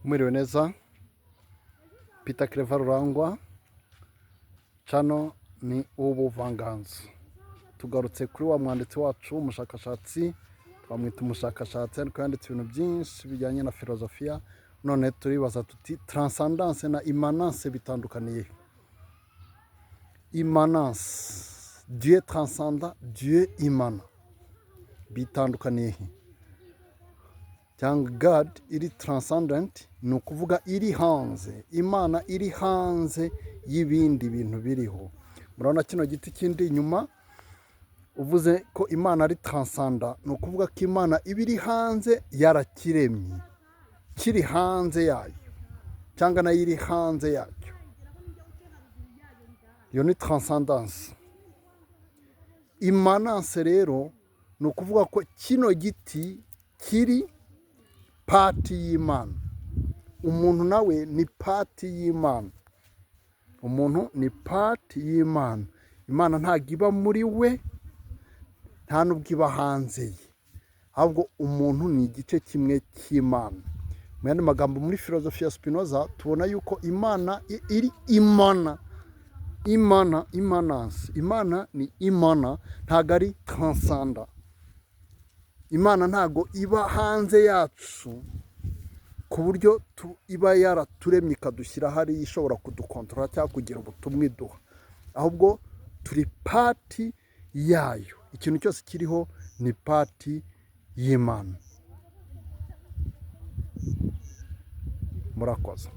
Mwiriwe neza, Peter Claver Rurangwa, cano ni ubuvanganzo. Tugarutse kuri wa mwanditsi wacu umushakashatsi, twamwita umushakashatsi ariko yanditse ibintu byinshi bijyanye na filozofiya. None turibaza tuti transcendance na immanence bitandukaniye he? Immanence, Dieu transcendant, Dieu immanent, bitandukaniye he? Cyangwa God iri transcendent, ni ukuvuga iri hanze, Imana iri hanze y'ibindi bintu biriho. Murabona kino giti kindi inyuma, uvuze ko Imana ari transcendant, ni ukuvuga ko Imana iba iri hanze, yarakiremye, kiri hanze yayo, cyangwa nayo iri hanze yacyo. Iyo ni transcendance. Immanence rero ni ukuvuga ko kino giti kiri part y'Imana, umuntu nawe ni part y'Imana. Umuntu ni part y'Imana. Imana ntabwo iba muri we, nta n'ubwo iba hanze ye, ahubwo umuntu ni igice kimwe cy'Imana. Mu yandi magambo, muri filozofi ya Spinoza tubona yuko Imana iri immanent, immanent, immanence. Imana ni immanent, ntabwo ari transcendant. Imana ntabwo iba hanze yacu ku buryo iba yaraturemye ikadushyira hariya ishobora kudukontorora cyangwa kugira ubutumwa iduha, ahubwo turi part yayo. Ikintu cyose kiriho ni part y'Imana. Murakoze.